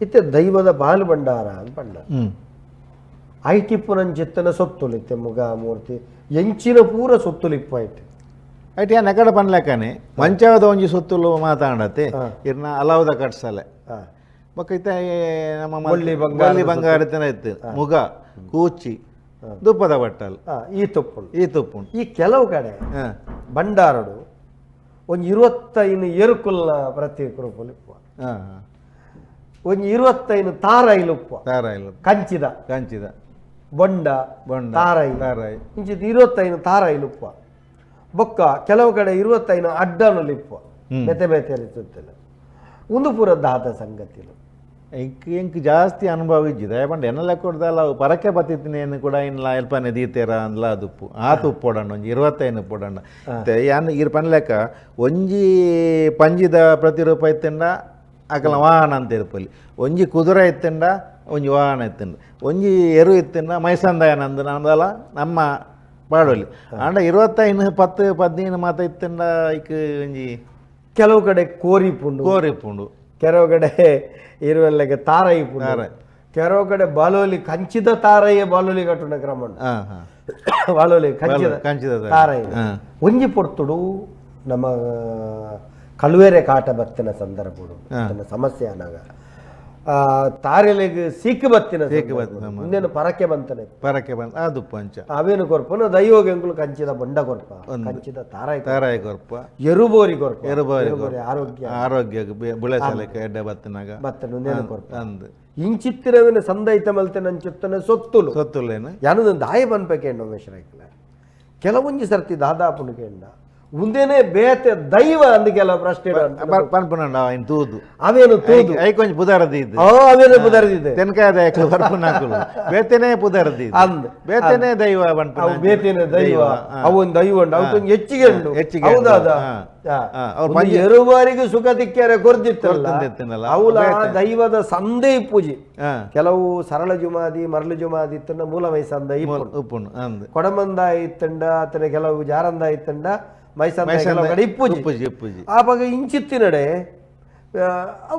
ಇತ್ತೆ ದೈವದ ಬಾಲ್ ಭಂಡಾರ ಅಂತ ಪಂಡ. ಐಟಿಪ್ಪುನಂಚಿತ್ತನ ಸೊತ್ತುಲು ಇತ್ತೆ ಮುಗ ಮೂರ್ತಿ ಎಂಚಿನ ಪೂರ ಸೊತ್ತುಲು ಇಪ್ಪ ಐತೆ. ಐಟ್ ಯಾನ್ ಎಕಡೆ ಪನ್ಲೆಕ್ಕನೆ ಮಂಚಾವದ ಒಂಜಿ ಸೊತ್ತುಲು ಮಾತಾಡತ್ತೆ ಇರ್ನ ಅಲಾವದ ಕಟ್ಸಲೆ. ಬೊಕ್ಕ ಇತ್ತೆ ನಮ್ಮ ಬೊಳ್ಳಿ ಬಂಗಾರದ ಬೊಳ್ಳಿ ಬಂಗಾರ ಇತ್ತು, ಮುಗ ಕೂಚಿ ದುಪ್ಪದ ಬಟ್ಟಲ್ ಈ ತುಪ್ಪುಂಡು. ಈ ತುಪ್ಪುಂಡು. ಈ ಕೆಲವು ಕಡೆ ಭಂಡಾರಡು ಒಂಜಿ 25 ಎರುಕುಲ್ನ ಪ್ರತಿ ರೂಪಲು ಇಪ್ಪುವ. ಒಂಜಿ 25 ತಾರಾಯಿಲು ಉಪ್ಪುವ. ತಾರಾಯಿಲು. ಕಂಚಿದ. ಕಂಚಿದ. ಬೊಂಡ. ಬೊಂಡ. ತಾರಾಯಿ. ತಾರಾಯಿ. ಇಂಚಿದ 25 ತಾರಾಯಿಲು ಉಪ್ಪುವ. ಬೊಕ್ಕ ಕೆಲವು ಕಡೆ 25 ಅಡ್ಡನುಲು ಇಪ್ಪುವ. ಬೇತೆ ಬೇತೆ ರೀತಿತ್ತಲ್ಲ. ಉಂದು ಪೂರ ದಾದ ಸಂಗತಿಲು. ಎಂಕ್ ಎಂಕ್ ಜಾಸ್ತಿ ಅನುಭವ ಇಜ್ಜಿ ದಯಪಂಡ ಎನ್ನ ಲೆಕ್ಕ ಕೊಡ್ದಲ್ಲ ಅವು ಪರಕೆ ಬತ್ತಿತ್ತಿನೇನು ಕೂಡ ಇನ್ಲ ಎಲ್ಪನೆ ದೀತೇರ ಅಂದ್ಲ ಅದು ಉಪ್ಪು ಆತು ಉಪ್ಪೊಡಣ್ಣ ಒಂಜಿ 25 ಉಪ್ಪೊಡಣ್ಣ. ಇತ್ತೆ ಯಾನ್ ಈರ್ ಪನ್ಲೆಕ್ಕ ಒಂಜಿ ಪಂಜಿದ ಪ್ರತಿರೂಪ ಇತ್ತಂಡ ಅಕಲ ವಾಹನ ಅಂತ ಇರ್ಪೊಲಿ, ಒಂಜಿ ಕುದುರೆ ಇತ್ತಂಡ ಒಂಜಿ ವಾಹನ ಇತ್ತಂಡ, ಒಂಜಿ ಎರು ಇತ್ತಂಡ ಮೈಸಂದಾಯನಂದು ನಂದಲ ನಮ್ಮ ಪಾಡೊಲಿ. ಆಂಡ 25 10 15 ಮಾತ ಇತ್ತಂಡ ಐಕ್ ಒಂಜಿ ಕೆಲವು ಕಡೆ ಕೋರಿ ಪುಂಡು. ಕೋರಿ ಪುಂಡು. ಕೆಲವು ಕಡೆ ಇರುವಲ್ಲಿಗೆ ತಾರೈ ಪುಂಡು. ತಾರಾಯಿ. ಕೆಲವು ಕಡೆ ಬಾಲೋಲಿ ಕಂಚಿದ ತಾರೈಯ ಬಾಲೋಲಿ ಕಟ್ಟುನ ಕ್ರಮ ಉಂಡು. ಬಾಲೋಲಿ ಕಂಚಿದ ಕಂಚಿದ ತಾರೈ. ತಾರಾಯಿ. ಒಂಜಿ ಪೊರ್ತುಡು ನಮ್ಮ ಕಳುವೆರೆ ಕಾಟ ಬತ್ತಿನ ಸಂದರ್ಭಡು ತನ್ನ ಸಮಸ್ಯೆ ಆನಾಗ ತಾರೆಲೆಗ್ ಸೀಕು ಬತ್ತಿನ ಸೀಕು ಬತ್ತಿನ ಮುಂದೇನು ಪರಕೆ ಬಂತನೆ. ಪರಕೆ ಬಂತ ಅದು ಪಂಚ ಅವೇನು ಕೊರ್ಪನು ದೈವಗೆಂಕುಲು ಕಂಚಿದ ಬೊಂಡ ಕೊರ್ಪ, ಕಂಚಿದ ತಾರಾಯಿ ಕೊರ್ಪ, ತಾರಾಯಿ ಕೊರ್ಪ, ಎರುಬೋರಿ ಕೊರ್ಪ, ಎರುಬೋರಿ ಎರುಬೋರಿ ಆರೋಗ್ಯ ಆರೋಗ್ಯ ಬುಳೆ ಸಲಕ್ಕೆ ಎಡ್ಡೆ ಬತ್ತಿನಾಗ ಬತ್ತನ ಮುಂದೇನು ಕೊರ್ಪ. ಅಂದ್ ಇಂಚಿತ್ತಿರವಿನ ಸಂದೈತ ಮಲ್ತೆ ನಂಚಿತ್ತನ ಸೊತ್ತುಲು ಸೊತ್ತುಲೇನು ಯಾನದ ದಾಯ ಬನ್ಪೇಕೆಂಡ ಉಮೇಶ್ವರ ಕೆಲವೊಂಜಿ ಸರ್ತಿ ದಾದಾಪುಂಡು ಕೇಂಡ ಉಂದೇನೆ ಬೇತೆ ದೈವ ಅಂದ್ ಕೆಲವು ಪ್ರಶ್ನೆ ಪನ್ಪುನಂಡ ಅವಿನ ತೂದು ಅವೇನು ತೂದು ಐಕ್ ಒಂಜಿ ಪುದರದಿದ್ದು ಅವೇನು ಪುದರದಿದೆ ತೆನ್ಕಾಯದ ಐಕ್ಲು ಬರ್ಪುನಾಕುಲು ಬೇತೆನೇ ಪುದರದಿದ್ದು ಅಂದ್ ಬೇತೆನೇ ದೈವ ಪನ್ಪುನ ಅವು ಬೇತೇನೆ ದೈವ, ಅವು ಒಂದು ದೈವ ಉಂಡು, ಅವು ಒಂಜಿ ಹೆಚ್ಚಿಗೆ ಉಂಡು. ಹೆಚ್ಚಿಗೆ ಉಂಡು. ಹೌದಾದ? ಅವ್ರು ಒಂದು ಎರುಬಾರಿಗೆ ಸುಖ ತಿಕ್ಕ್ಯಾರೆ ಕೊರ್ದಿತ್ತಲ್ಲ, ಕೊರ್ತಿತ್ತಲ್ಲ. ಅವಲ ದೈವದ ಸಂದೇ ಪೂಜೆ. ಕೆಲವು ಸರಳ ಜುಮಾದಿ ಮರಳು ಜುಮಾದಿ ಇತ್ತಂಡ ಮೂಲ ಮೈಸಂದ ಇಪ್ಪುಂಡು. ಉಪ್ಪುಂಡು ಅಂದ್ ಕೊಡಮಂದ ಇತ್ತಂಡ ಅತನ ಕೆಲವು ಜಾರಂದ ಇತ್ತಂಡ ಮೈಸಂದ ಕೆಲವು ಕಡೆ ಇಪ್ಪುಜಿ. ಉಪ್ಪುಜಿ ಇಪ್ಪುಜಿ. ಆವಾಗ ಇಂಚಿತ್ತಿನಡೆ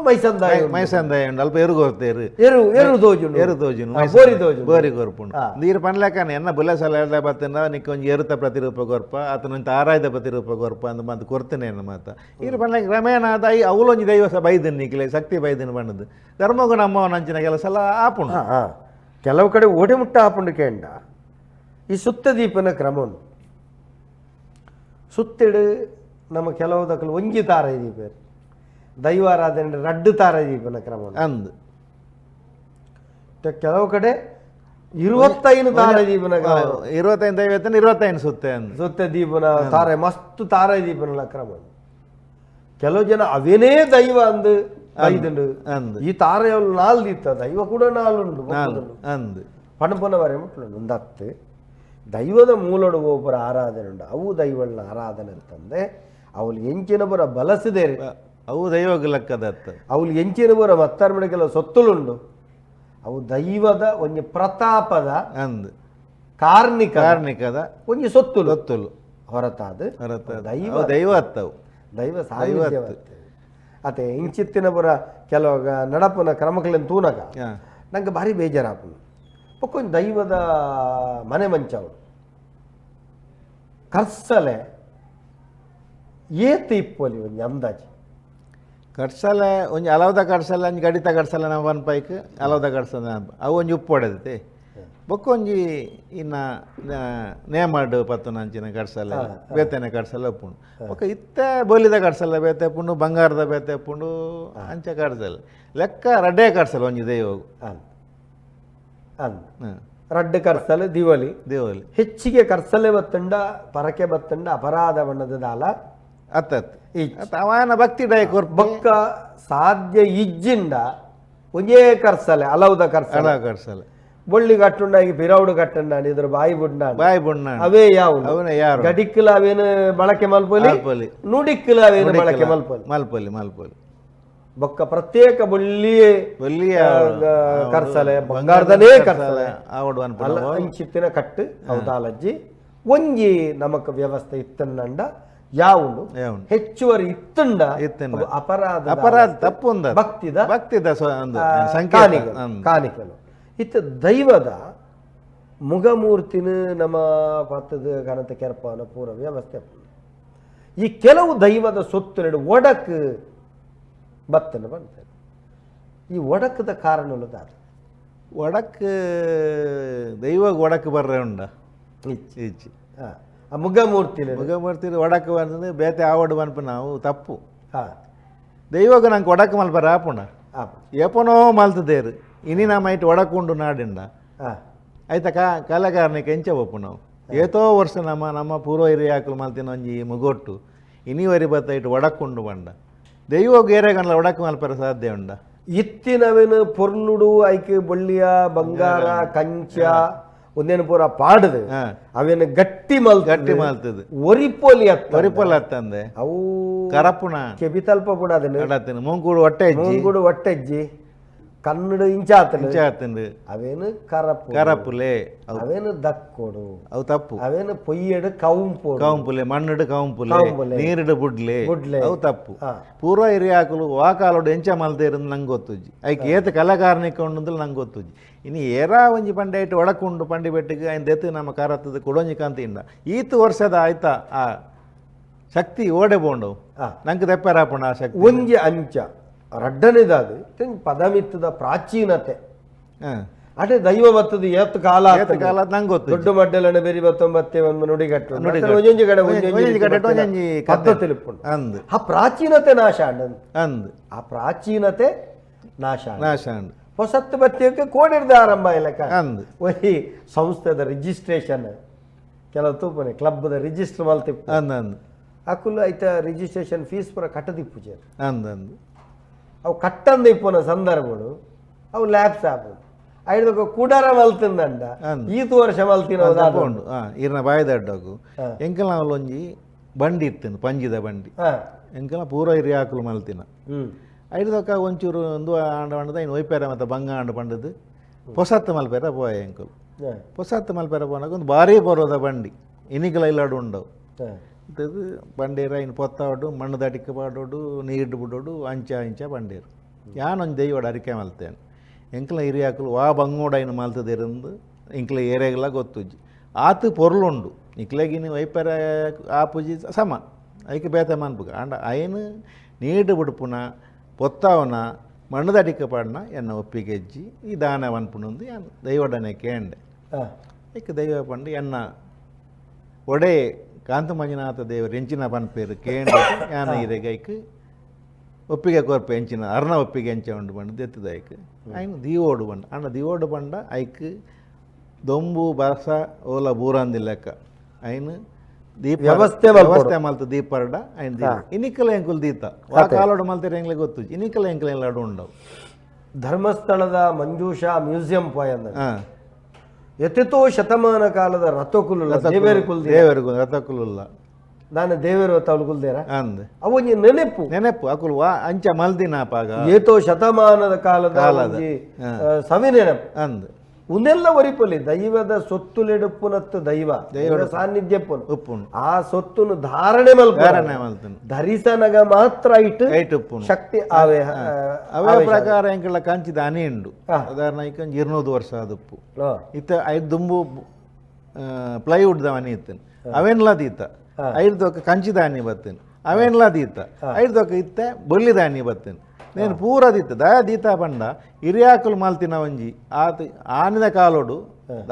ಮೈಸಂದಾಯ ಉಂಡು. ಮೈಸಂದಾಯ ಉಂಡು, ಅಲ್ಪ ಎರು ಕೊರ್ತೇರು. ಎರು ಎರು ತೋಜುಂಡು. ಎರು ತೋಜುಂಡು. ಬೋರಿ ತೋಜುಂಡು. ಬೋರಿ ಕೊರ್ಪುಂಡು. ನೀರು ಪನ್ಲೆಕ್ಕನೆ ಎನ್ನ ಬುಲೆ ಸಲ ಎಡ್ಡೆ ಬತ್ತಿನ ನಿಕ್ಕ ಒಂಜಿ ಎರುತ ಪ್ರತಿರೂಪ ಕೊರ್ಪ ಆತನ ಒಂಜಿ ತಾರಾಯ್ದ ಪ್ರತಿರೂಪ ಕೊರ್ಪ ಅಂದ್ ಮಾತ ಕೊರ್ತೇನೆ ಎನ್ನ ಮಾತ. ಈರು ಪನ್ಲೆಕ್ಕ ಕ್ರಮೇಣ ದೈ ಅವಲೊಂಜಿ ದೈವ ಸ ಬೈದನ್ ನಿಕ್ಲೆ ಶಕ್ತಿ ಬೈದನ್ ಬಣ್ಣದು ಧರ್ಮಗು ನಮ್ಮವನ ಅಂಚಿನ ಕೆಲಸ ಎಲ್ಲ ಆಪುಂಡು. ಕೆಲವು ಕಡೆ ಓಡಿ ಮುಟ್ಟ ಆಪುಂಡು ಕೇಂಡ ಈ ಸುತ್ತ ದೀಪನ ಕ್ರಮ ಉಂಡು. ಸುತ್ತಿಡು ನಮ್ಮ ಕೆಲವು ದಕ್ಕಲು ಒಂಜಿ ತಾರಾಯಿ ದೀಪ ದೈವಾರಾಧನೆ ರಡ್ಡು ತಾರಾಯಿ ದೀಪನ ಕ್ರಮ ಉಂಡು. ಅಂದ್ ಕೆಲವು ಕಡೆ 25 ತಾರಾಯಿ ದೀಪನ ಕ್ರಮ. 25 ದೈವತ್ತನ 25 ಸುತ್ತೆ ಅಂದ್ ಸುತ್ತ ದೀಪನ ತಾರೆ ಮಸ್ತ್ ತಾರಾಯಿ ದೀಪನ ಕ್ರಮ ಉಂಡು. ಕೆಲವು ಜನ ಅವೇನೇ ದೈವ ಅಂದು ಐದುಂಡು. ಅಂದ್ ಈ ತಾರೆ ಅವಳು ನಾಲ್ ದೀತ ದೈವ ಕೂಡ ನಾಲುಂಡು ಅಂದ್ ಪಣಪನ ವರೆ ಮುಟ್ಲುಂಡು. ಒಂದತ್ತು ದೈವದ ಮೂಲಡು ಒಬ್ಬರ ಆರಾಧನೆ ಉಂಡು. ಅವು ದೈವಳ ಆರಾಧನೆ ತಂದೆ ಅವಳು ಎಂಚಿನ ಬರ ಬಲಸಿದೇರಿ ಅವು ದೈವಗ್ ಲೆಕ್ಕದತ್ತ. ಅವಳು ಎಂಚಿನ ಬರ ಮತ್ತಾರ್ಮಡೆ ಕೆಲವು ಸೊತ್ತುಲುಂಡು. ಅವು ದೈವದ ಒಂಜಿ ಪ್ರತಾಪದ ಅಂದ್ ಕಾರ್ಣಿಕ ಕಾರ್ಣಿಕದ ಒಂಜಿ ಸೊತ್ತುಲು ಸೊತ್ತುಲು ಹೊರತಾದ ಹೊರತಾದ. ದೈವ ಅವು ದೈವ ಅತ್ತವು ದೈವ ಸಾನ್ನಿಧ್ಯ ಅತೆ ಇಂಚಿತ್ತಿನ ಬರ ಕೆಲವು ನಡಪುನ ಕ್ರಮಗಳನ್ನು ತೂನಗ ನಂಗೆ ಭಾರಿ ಬೇಜಾರಾಪುಂಡು. ಬೊಕ್ಕೊಂಜಿ ದೈವದ ಮನೆ ಮಂಚವು ಕರ್ಸಲೆ ಏತ್ ಇಪ್ಪೊಲಿ ಒಂಜಿ ಅಂದಾಜಿ ಕಡ್ಸಲೆ ಒಂಜಿ ಅಲವದ ಕಡ್ಸಲೆ ಒಂಜಿ ಗಡಿತ ಕಡ್ಸಲೆ ನಾವು ಒನ್ ಪೈಕ್ ಅಲವದ ಕಡ್ಸಲೆ ಅವು ಒಂಜಿ ಉಪ್ಪು ಹೊಡೆದತೆ. ಬೊಕ್ಕ ಒಂಜಿ ಇನ್ನ ನೇಮಾಡು ಪತ್ತುನಂಚಿನ ಕಡ್ಸಲೆ ಬೇತೆನೆ ಕಡ್ಸಲೆ ಉಪ್ಪುಂಡು. ಬೊಕ್ಕ ಇತ್ತೆ ಬೋಲಿದ ಕಡ್ಸಲೆ ಬೇತೆ ಉಪ್ಪುಂಡು, ಬಂಗಾರದ ಬೇತೆ ಉಪ್ಪುಂಡು, ಅಂಚ ಕಡ್ಸಲೆ ಲೆಕ್ಕ ರಡ್ಡೆ ಕಡ್ಸಲೆ ಒಂಜಿ ದೈವಗು. ಅಂದ್ ಅಂದ್ ರಡ್ಡು ಕರ್ಸಲೆ ದಿವಲಿ ದೇವಲಿ ಹೆಚ್ಚಿಗೆ ಕರ್ಸಲೆ ಬತ್ತಂಡ ಪರಕೆ ಬತ್ತಂಡ ಅಪರಾಧ ಬಣ್ಣದ ದಾಲ ಅತ್ತತ್ ಇಜ್ಜಿ. ಅತ್ತ ಅವನ ಭಕ್ತಿ ಡೈ ಕೊರ್ಪ ಬೊಕ್ಕ ಸಾಧ್ಯ ಇಜ್ಜಿಂಡ ಒಂಜೇ ಕರ್ಸಲೆ ಅಲೌದ ಕರ್ಸಲೆ ಅಲ ಕಡ್ಸಲೆ ಬೊಳ್ಳಿ ಕಟ್ಟುಂಡಾಗಿ ಪಿರೌಡು ಕಟ್ಟಂಡ ಇದ್ರ ಬಾಯಿ ಬುಡ್ಡ ಬಾಯಿ ಬುಣ್ಣ ಅವೇ ಯಾವು ಅವನ ಯಾರು ಗಡಿಕ್ಕಲ ಅವೇನು ಬಳಕೆ ಮಲ್ಪೊಲಿ ಮಲ್ಪೊಲಿ. ನುಡಿಕ್ಕಲ ಅವೇನು ಬಳಕೆ ಮಲ್ಪೊಲಿ ಮಲ್ಪೊಲಿ ಮಲ್ಪೊಲಿ. ಬೊಕ್ಕ ಪ್ರತ್ಯೇಕ ಬೊಳ್ಳಿ ಬೊಳ್ಳಿ ಕರ್ಸಲೆ ಬಂಗಾರದನೇ ಕರ್ಸಲೆ ಆವಡು ಅನ್ಪುನ ಅಲ್ಲ ಅಂಚಿತ್ತಿನ ಕಟ್ಟು ಅವತಾಲಜ್ಜಿ ಒಂಜಿ ನಮಕ್ ವ್ಯವಸ್ಥೆ ಇತ್ತನ್ನಂಡ ಯಾವುಂಡು ಹೆಚ್ಚುವರಿ ಇತ್ತುಂಡ ಅಪರಾಧ ಅಪರಾಧ ತಪ್ಪು ಭಕ್ತಿದ ಭಕ್ತಿದ ಕಾಣಿಕೆಲು. ಇತ್ತ ದೈವದ ಮುಗಮೂರ್ತಿನ ನಮ್ಮ ಪತ್ತದ ಕನತ ಕೆರಪನ ಪೂರ ವ್ಯವಸ್ಥೆ. ಈ ಕೆಲವು ದೈವದ ಸೊತ್ತು ಒಡಕ್ ಬತ್ತನ್ನು ಬಂತಾರೆ. ಈ ಒಡಕದ ಕಾರಣ ಒಡಕ್ ದೈವ ಒಡಕ್ ಬರ್ರೆ ಉಂಡ ಇಚ್ಚಿ ಆ ಮುಗಮೂರ್ತಿ ಮುಗಮೂರ್ತಿ ಒಡಕ್ ಬಂದ್ರೆ ಬೇತೆ ಆವಡು ಮನ್ಪು ನಾವು ತಪ್ಪು. ದೈವಗ ನಂಗೆ ಒಡಕ್ ಮಲ್ಪರ ಆಪುಣ ಏಪನೋ ಮಲ್ತದೇರು ಇನಿ ನಮ್ಮ ಐಟ್ ಒಡಕುಂಡು ನಾಡಿಂಡ ಆಯ್ತಾ ಕಲಾಕಾರನಿಗೆ ಎಂಚ ಒಪ್ಪು ನಾವು ಏತೋ ವರ್ಷ ನಮ್ಮ ನಮ್ಮ ಪೂರ್ವ ಹಿರಿಯಾಕಲು ಮಲ್ತಿನ ಒಂಜಿ ಮುಗೊಟ್ಟು ಇನಿವರಿ ಬತ್ತ ಇಟ್ಟು ಒಡಕುಂಡು ಬಂಡ ದೈವಗ್ ಏರೆಗನ್ಲ ಒಡಕು ಮಲ್ಪರ ಸಾಧ್ಯ ಉಂಡ. ಇತ್ತಿನವೇನು ಪೊರ್ಲುಡು ಐಕ್ ಬೊಳ್ಳಿಯ ಬಂಗಾರ ಕಂಚ ಒಂದೇನು ಪೂರ ಪಾಡದು ಅವೇನು ಗಟ್ಟಿ ಗಟ್ಟಿ ಮಲ್ತದ ಒರಿಪೋಲಿ ಒರಿಪೋಲಿ ಅತ್ತಂದೆ ಅವು ಕರಪುಣ ಕೆಬಿ ತಲ್ಪ ಕೂಡ ಅದನ್ನ ಮುಂಗೂಡು ಹೊಟ್ಟೆ ಮುಂಗೂಡು ಹೊಟ್ಟೆಜ್ಜಿ ಕನ್ನಡ ಇಂಚಾತನ ಅವೇನು ಕರಪು ಕರಪುಲೆ ಅವೇನು ದಕ್ಕೋಡು ಅವು ತಪ್ಪು. ಅವೇನು ಪೊಯ್ಯಡು ಕೌಂಪು ಕೌಂಪುಲೆ ಮಣ್ಣಡು ಕೌಂಪುಲೆ ನೀರಿಡು ಬುಡ್ಲೆ ಬುಡ್ಲೆ ಅವು ತಪ್ಪು. ಪೂರ್ವ ಹಿರಿಯಾಕಲು ವಾಕಾಲೋಡು ಎಂಚ ಮಲ್ತೇರಂದು ನಂಗೆ ಗೊತ್ತುಜ್ಜಿ ಐಕ್ ಏತ ಕಲಾಕಾರನಿಕ ಉಂಡು ನಂಗೆ ಗೊತ್ತುಜ್ಜಿ. ಇನ್ನು ಏರಾ ಒಂಜಿ ಪಂಡೆ ಇಟ್ಟು ಒಡಕುಂಡು ಪಂಡಿ ಬೆಟ್ಟಿಗೆ ಐನ್ ದೆತ್ತು ನಮ್ಮ ಕರತ್ತದ ಕೊಡೊಂಜಿ ಕಾಂತ ಇಂಡ ಈತು ವರ್ಷದ ಆಯ್ತಾ ಆ ಶಕ್ತಿ ಓಡೆ ಬೋಂಡವು ನಂಗೆ ತೆಪ್ಪರಾಪಣ ಆ ಶಕ್ತಿ ಒಂಜಿ ಅಂಚ ರಡ್ಡನೇದಾದ ಪದಮಿತ್ತದ ಪ್ರಾಚೀನತೆ ಅದೇ ದೈವ ಬತ್ತದ ಏತ್ ಕಾಲ ಕಾಲ ನಂಗೆ ಗೊತ್ತು. ದೊಡ್ಡ ಮಡ್ಡಲನ ಬೇರಿ ಬತ್ತೊಂಬತ್ತೆ ಒಂದು ನುಡಿಗಟ್ಟು ಒಂಜೊಂಜಿ ಕಡೆ ಒಂಜೊಂಜಿ ಕಡೆ ಒಂಜೊಂಜಿ ಪದ್ಧತಿ ಅಂದ್ ಆ ಪ್ರಾಚೀನತೆ ನಾಶ ಅಂದ್ ಆ ಪ್ರಾಚೀನತೆ ನಾಶ ನಾಶ ಅಂಡ್ ಹೊಸತ್ತು ಬತ್ತಿಯಕ್ಕೆ ಕೋಡಿರ್ದ ಆರಂಭ ಇಲ್ಲಕ ಅಂದ್ ಒಯಿ ಸಂಸ್ಥೆದ ರಿಜಿಸ್ಟ್ರೇಷನ್ ಕೆಲವು ತೂಪನೆ ಕ್ಲಬ್ದ ರಿಜಿಸ್ಟರ್ ಮಲ್ತಿಪ್ಪು ಅಂದ್ ಅಂದ್ ಅಕುಲು ಐತ ರಿಜಿಸ್ಟ್ರೇಷನ್ ಫೀಸ್ ಪೂರ ಕಟ್ಟದಿಪ್ಪು ಅಂದ್ ಅಂದ್ ಅವು ಕಟ್ಟಂದ ಇಪ್ಪುನ ಸಂದರ್ಭಗಳು ಅವು ಲ್ಯಾಬ್ಸ್ ಆಪು ಐದಕ್ಕೆ ಕೂಡಾರ ಮಲ್ತಿಂದಂಡ ಈತು ವರ್ಷ ಮಲ್ತಿನ ಉಂಡು ಇರ್ನ ಬಾಯಿದಡ್ಡಗು ಎಂಕಲ ಒಂಜಿ ಬಂಡಿ ಇತ್ತು ಪಂಜಿದ ಬಂಡಿ ಎಂಕಲ ಪೂರ ಹಿರಿಯಾಕಲು ಮಲ್ತಿನ ಐದಕ್ಕ ಒಂಚೂರು ಒಂದು ಆಂಡ ಪಂಡದ ಇನ್ನು ಒಯ್ಪೇರ ಮತ್ತು ಬಂಗ ಆಂಡ ಪಂಡದು ಪೊಸತ್ತು ಮಲ್ಪೇರ ಪೋಯ ಎಂಕಲು ಪೊಸತ್ತು ಮಲ್ಪೇರ ಪೋನಾಗ ಒಂದು ಭಾರಿ ಬರೋದ ಬಂಡಿ ಇನಿಗಲ ಇಲ್ಲಾಡು ఉండವು ಇದು ಬಂಡೇರ ಇನ್ನು ಪೊತ್ತಾಡು ಮಣ್ಣು ದಟಿಕ್ಕೆ ಪಾಡೋಡು ನೀರು ಬಿಡೋಡು ಅಂಚ ಅಂಚ ಬಂಡೇರು ಯಾನೊಂದು ದೈವಡ ಅರಿಕೆ ಮಲ್ತೇನೆ ಎಂಕಲ ಹಿರಿಯಾಕಲು ವಾ ಬಂಗೋಡ ಇನ್ನು ಮಲ್ತದಿರಂದು ಎಂಕಲ ಏರಿಯಾಗಲ ಗೊತ್ತುಜ್ಜಿ ಆತು ಪೊರ್ಲುಂಡು ಇಕ್ಲಗಿನ ವೈಪರ ಆಪುಜಿ ಸಮ ಐಕೆ ಬೇತೆ ಮನ್ಪುಗ ಅಂಡ ಐನು ನೀಡು ಬಿಡ್ಪುನ ಪೊತ್ತಾವನ ಮಣ್ಣು ಪಾಡನ ಎನ್ನ ಒಪ್ಪಿಗೆ ಹೆಜ್ಜಿ ಈ ದಾನ ವನ್ಪುನೊಂದು ಯಾನ್ ದೈವಡನೆ ಕೇಂಡೆ ಐಕೆ ದೈವ ಪಂಡು ಎನ್ನ ಒಡೆ ಕಾಂತ ಮಂಜುನಾಥ ದೇವರು ಎಂಚಿನ ಪನ್ಪೇರು ಕೇಂದ್ರ ಯಾನ ಇರೆಗೈಕ್ ಒಪ್ಪಿಗೆ ಕೊರ್ಪೆ ಎಂಚಿನ ಅರ್ಣ ಒಪ್ಪಿಗೆ ಎಂಚ ಉಂಡು ಬಂಡು ದೆತ್ತದ ಐಕ್ ಐನು ದಿವೋಡು ಬಂಡ ಅಂಡ ದಿವೋಡು ಬಂಡ ಐಕ್ ದೊಂಬು ಬರಸ ಓಲ ಬೂರಂದಿಲ್ಲಕ್ಕ ಐನು ದೀಪ ವ್ಯವಸ್ಥೆ ವ್ಯವಸ್ಥೆ ಮಲ್ತ ದೀಪರ್ಡ ಐನ್ ದೀಪ ಇನಿಕಲ ಎಂಕುಲ್ ದೀತ ಆ ಕಾಲೋಡು ಮಲ್ತಿರ ಎಂಗ್ಲೆ ಗೊತ್ತು ಇನಿಕಲ ಎಂಕಲ ಎಲ್ಲಾಡು ఉండವು. ಧರ್ಮಸ್ಥಳದ ಮಂಜೂಷಾ ಮ್ಯೂಸಿಯಂ ಪೋಯಂದ ಎತ್ತೆತೋ ಶತಮಾನ ಕಾಲದ ರಥಕುಲು ದೇವರು ರಥಕುಲುಲ್ಲ ನಾನು ದೇವರು ತಲುಕುಲ್ದೇರ ಅಂದ್ ಅವೊಂಜಿ ನೆನಪು ನೆನಪು ಅಕುಲು ವಾ ಅಂಚ ಮಲ್ದಿನ ಪಾಗ ಏತೋ ಶತಮಾನದ ಕಾಲದ ಸವಿ ನೆನಪು ಅಂದ್ ಉಂದೆಲ್ಲ ಒರಿಪೊಲಿ ದೈವದ ಸೊತ್ತುಲೆಡುಪ್ಪುನತ್ತು ದೈವ ದೈವದ ಸಾನ್ನಿಧ್ಯ ಉಪ್ಪುನು ಆ ಸೊತ್ತುನು ಧಾರಣೆ ಧಾರಣೆ ಮಲ್ತನು ಧರಿಸನಗ ಮಾತ್ರ ಇಟ್ಟು ಐಟ್ ಉಪ್ಪುನು ಶಕ್ತಿ ಆವೆ ಅವೇ ಪ್ರಕಾರ ಎಂಕಲ ಕಂಚಿದ ಅನಿ ಉಂಡು ಉದಾಹರಣೆ 200 ವರ್ಷ ಆದುಪ್ಪು ಇತ್ತ ಐದು ದುಂಬು ಪ್ಲೈವುಡ್ ಅನಿ ಇತ್ತನು ಅವೇನ್ಲ ದೀತ ಐದು ಕಂಚಿದ ಅನಿ ಬತ್ತೇನೆ ಅವೇನ್ಲ ದೀತ ಐದು ಇತ್ತೆ ಬೊಲ್ಲಿದ ಅನಿ ಬತ್ತೇನೆ నేను ಪೂರ ದೀತ ದಯ ದೀತ ಪಂಡ ಹಿರಿಯಾಕುಲು ಮಲ್ತಿನ ಒಂಜಿ ಆತ ಆನಿದ ಕಾಲೋಡು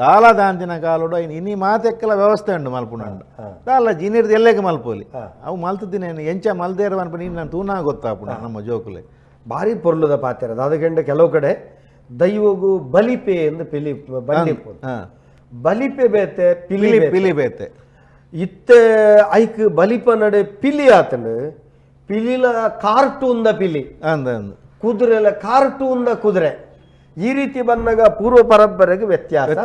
ದಾಲ ದಾಂತಿನ ಕಾಲೋಡು ಐನ್ ಇನಿ ಮಾತೆಕ್ಕಲ ವ್ಯವಸ್ಥೆ ಉಂಡು ಮಲ್ಪುನಂಡ ದಾಲ ಜಿನಿರ್ದು ಎಲ್ಲೆಗೆ ಮಲ್ಪೋಲಿ ಅವು ಮಲ್ತದಿನೇನು ಎಂಚ ಮಲ್ದೇರ ಅನ್ಪ ನೀನು ನಾನು ತೂನಾ ಗೊತ್ತಾಪುಣ ನಮ್ಮ ಜೋಕುಲೆ ಭಾರಿ ಪೊರ್ಲುದ ಪಾತ್ರ ಅದಕ್ಕೆ ಕೆಲವು ಕಡೆ ದೈವಗು ಬಲಿಪೆ ಎಂದು ಪಿಲಿ ಬಲಿ ಬಲಿಪೆ ಬೇತೆ ಪಿಲಿ ಪಿಲಿ ಬೇತೆ ಇತ್ತೆ ಐಕ್ ಬಲಿಪ ನಡೆ ಪಿಲಿ ಆತನು ಪಿಲಿಲ ಕಾರ್ಟೂನ್ದ ಪಿಲಿ ಅಂದ ಅಂದ ಕುದುರೆಲ ಕಾರ್ಟೂನ್ದ ಕುದುರೆ ಈ ರೀತಿ ಬಂದಾಗ ಪೂರ್ವ ಪರಂಪರೆಗೆ ವ್ಯತ್ಯಾಸ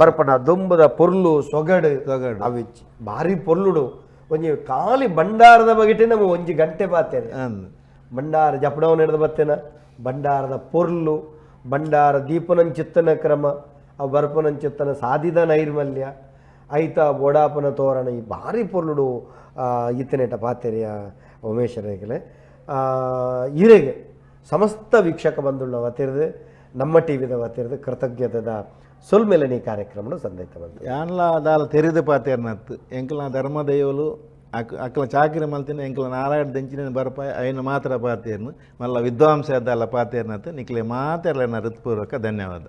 ಬರ್ಪಣ ದೊಂಬದ ಪೊರ್ಲು ಸೊಗಡು ಅವಿಚ್ ಭಾರಿ ಪೊರ್ಲುಡು ಒಂಜಿ ಖಾಲಿ ಭಂಡಾರದ ಬಗೆಟೆ ನಮ್ಮ ಒಂಜಿ ಗಂಟೆ ಬಾತೇನೆ ಭಂಡಾರ ಜಪಡವನ ಹಿಡಿದು ಬರ್ತೇನೆ ಭಂಡಾರದ ಪೊರ್ಲು ಭಂಡಾರ ದೀಪನಂಚಿತ್ತನ ಕ್ರಮ ಆ ಬರ್ಪನಂಚಿತ್ತನ ಸಾಧಿದ ನೈರ್ಮಲ್ಯ ಐತ ಬೋಡಾಪನ ತೋರಣ ಈ ಭಾರಿ ಪೊರ್ಲುಡು ಇತ್ತನೇಟ ಪಾತೆರಿಯ ಉಮೇಶರೇಗಲೆ ಈರೆಗೆ ಸಮಸ್ತ ವೀಕ್ಷಕ ಬಂಧುಗಳ ವತಿರ್ದು ನಮ್ಮ ಟಿವಿದ ವತಿರ್ದು ಕೃತಜ್ಞತೆದ ಸೊಲ್ಮೆಲನಿ ಕಾರ್ಯಕ್ರಮನು ಸಂದೈತ ಬಂತು. ಯಾನ್ಲ ದಾಲ ತೆರಿದು ಪಾತೆರ್ನತ್ತು ಎಂಕಲ್ನ ಧರ್ಮದೈವಲು ಅಕ್ ಅಕ್ಲ ಚಾಕಿರಿ ಮಲ್ತಿನ ಎಂಕಲ ನಾರಾಯಣ ದಂಚಿನ ಬರ್ಪಾಯ ಐನ ಮಾತ್ರ ಪಾತೇರ್ನು ಮಲ್ಲ ವಿದ್ವಾಂಸ ದಾಲ ಪಾತೇರ್ನತ್ತು ನಿಕ್ಲೆ ಮಾತೆರ್ಲೆನ ಹೃತ್ಪೂರ್ವಕ ಧನ್ಯವಾದ.